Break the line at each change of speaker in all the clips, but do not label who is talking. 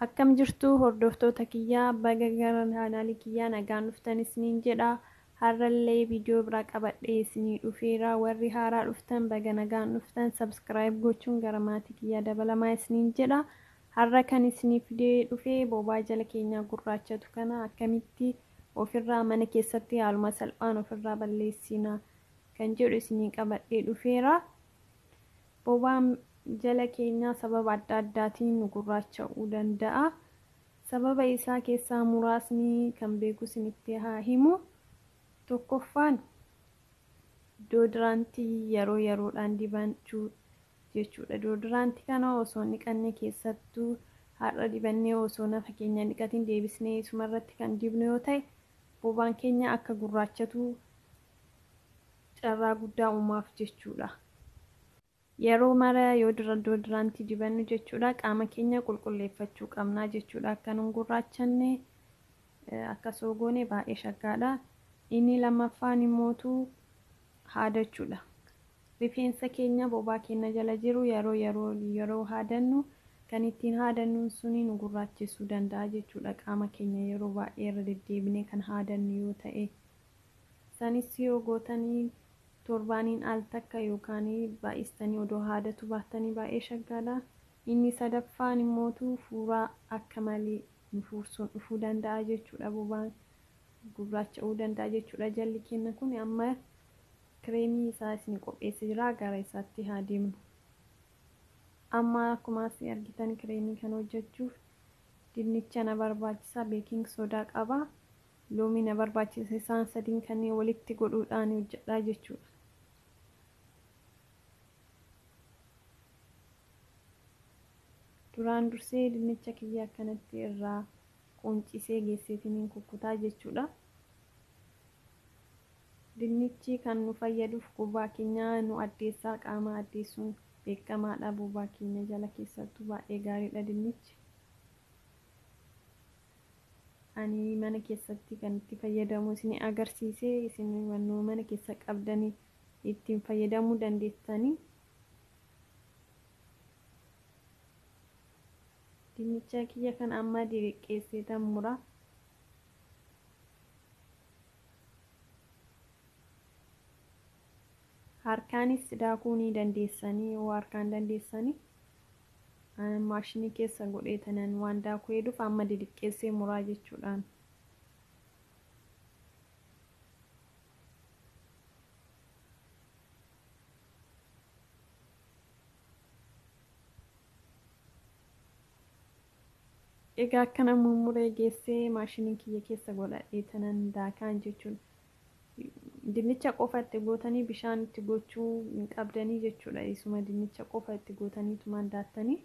Akkam jirtu hordoftoota kiyyaa, baga gara chaanaalii kiyyaa nagaan dhuftan isiniin jedha. Har'allee viidiyoo biraa qabadhee isinii dhufeera. Warri haaraa dhuftan baga nagaan dhuftan, subscribe gochuun gara maatii kiyyaa dabalamaa isiniin jedha. Har'a kan isinii fidee dhufee bobaa jala keenyaa gurraachatu kana akkamitti ofirraa mana keessatti haaluma salphaan ofirraa balleessina kan jedhu isinii qabadhee dhufeera. Bobaan jala keenyaa sababa adda addaatiin nu gurraacha'uu danda'a. Sababa isaa keessaa muraasni kan beeku isinitti haa himu. Tokkoffaan deodorantii yeroo yeroodhaan dibachuu jechuudha. Deodorantii kana osoo hin dhiqanne, keessattuu har'a dibannee osoo nafa keenya hin dhiqatin deebisnee isumarratti kan dibnu yoo ta'e, bobaan keenya akka gurraachatu carraa guddaa uumaaf jechuudha. Yeroo mara yoo deodorantii dibannu jechuudha, qaama keenya qulqulleeffachuu qabna jechuudha. Akka nun gurraachanne akka goone baay'ee shaggaadha. Inni lammaffaan immootu haadachuudha. Rifeensa keenya bobaa keenya jala jiru yeroo yeroo haadannu, kan ittiin haadannu suni nu gurraachisuu danda'a jechuudha. Qaama keenya yeroo baay'ee irra deddeebinee kan haadannu yoo ta'e. Sanis yoo gootanii torbaaniin al takka yookaan baay'istanii odoo haadatu baattanii baay'ee shaggaadha. Inni sadaffaan immootu fuuraa akka malee nu fuursuun dhufuu danda'a jechuudha. Bobaan gurraacha'uu danda'a jechuudha. Jalli keenya kun amma kireemii isaa isin qopheessee jira, gara isaatti haa deemnu. Amma akkuma asii argitan kireemii kana hojjechuuf dinnicha na barbaachisa, baking soda qaba, loomii na barbaachisa. Isaan sadiin kanneen walitti godhuudhaan hojjedha jechuudha. Duraan dursee dinnicha kiyya akkanatti irraa quncisee geesseetiin kukkutaa jechuudha. Dinnichi kan nu fayyaduuf bobaa keenya nu addeessaa, qaama addeessuun beekamaadha. Bobaa keenya jala keessattuu baay'ee gaariidha dinnichi. Ani mana keessatti kan itti fayyadamu isin agarsiisee, isin wannoo mana keessa qabdanii ittiin fayyadamuu dandeessanii. Dinnicha kiyya kan amma diriqqeesseetan mura. Harkaanis daakuu ni dandeessanii yoo harkaan dandeessanii. Maashinii keessa godhee tanan waan daakuu heduuf amma diriqqeessee muraa jechuudhaan. Egaa akkana mummuree geessee maashinii kiyya keessa godhadhee tanan daakaan jechuudha. Dinnicha qofa itti gootanii bishaan itti gochuu hin qabdanii jechuudha. Isuma dinnicha qofa itti gootaniitumaan daattanii.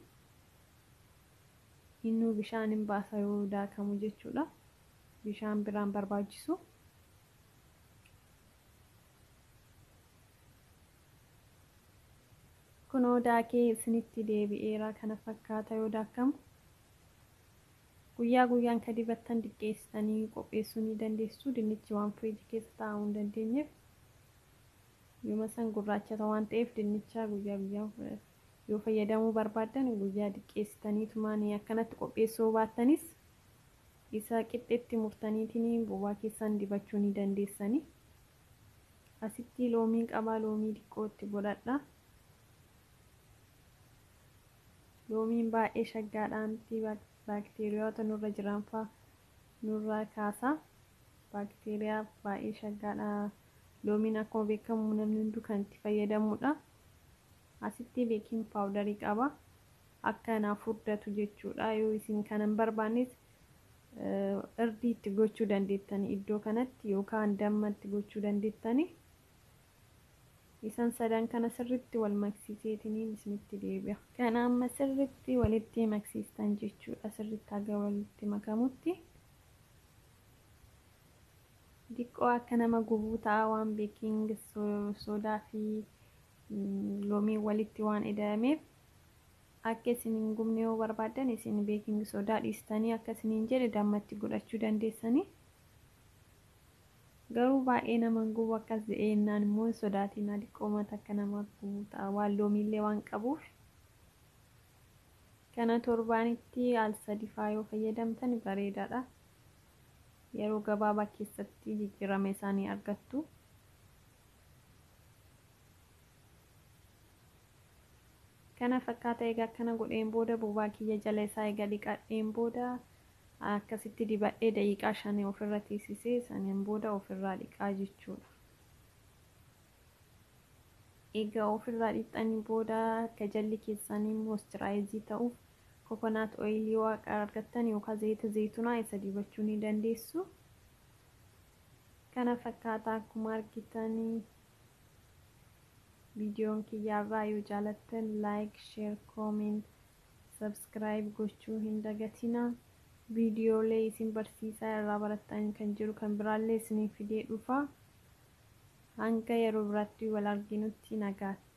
Innuu bishaan hin baasa yoo daakamu jechuudha. Bishaan biraan barbaachisu. Kunoo daakee isinitti deebi'eera, kana fakkaata yoo daakamu. Guyyaa guyyaan ka dibattan diqqeessitanii qopheessuu ni dandeessu. Dinnichi waan firiijii keessa taa'uu hin dandeenyeef, yooma san gurraachata waan ta'eef, dinnicha guyyaa guyyaan yoo fayyadamuu barbaaddan guyyaa diqqeessitaniitumaan akkanatti qopheessuu baattanis isa qixxeetti murtaniitiin bobaa keessan dibachuu ni dandeessani. Asitti loomii qabaa, loomii xiqqoo itti godhadha. Loomiin baay'ee shaggaadhaan baakteeriyoota nurra jiran faa nurraa kaasa. Baakteeriyaa baay'ee shaggaadha. Loomiin akkuma beekamu namni hunduu kan itti fayyadamudha. Asitti baking powderii qaba. Akka naaf furdatu jechuudha. Yoo isin kana hin barbaannes irdii itti gochuu dandeettani iddoo kanatti yookaan damma itti gochuu dandeettani. Isan sadan kana sirriitti wal maksiiseetiniin isinitti deebi'a. Kana amma sirriitti walitti maksiistan jechuudha. Sirriitti haga walitti makamutti. Xiqqoo akka nama gubuu ta'a, waan baking soda fi loomiin walitti waan ida'ameef. Akka isin hin gubne yoo barbaaddan isin baking soda dhiistanii akka isiniin jedhe dammatti godhachuu dandeessanii. Garuu baay'ee nama hin gubu akkas jedhee jennaan immoo hin sodaatinaa, xiqqoomata akka nama gubuu ta'a waan loomiillee waan qabuuf. Kana torbaanitti al 3 faa yoo fayyadamtan bareedaadha. Yeroo gabaabaa keessatti jijjiirama isaanii argattu. Kana fakkaata. Egaa akkana godheen booda, bobaa kiyya jala isaa egaa dhiqadheen booda, akkasitti dibadhee daqiiqaa 5 ofirra teessisee, saniin booda ofirraa dhiqaa jechuudha. Egaa ofirraa dhiqxanii booda, akka jalli keessanii moisturize ta'uuf coconut oil yoo argattan yookaan zayita zaytunaa isa dibachuu ni dandeessu. Kana fakkaata akkuma argitanii viidiyoon kiyyaarraa. Yoo jaalattan like, share, comment, subscribe gochuu hin dagatinaa. Viidiyoolee isin barsiisaa irraa barattan kan jiru kan biraallee isinii fidee dhufa. Hanga yeroo biraatti wal arginutti nagaatti.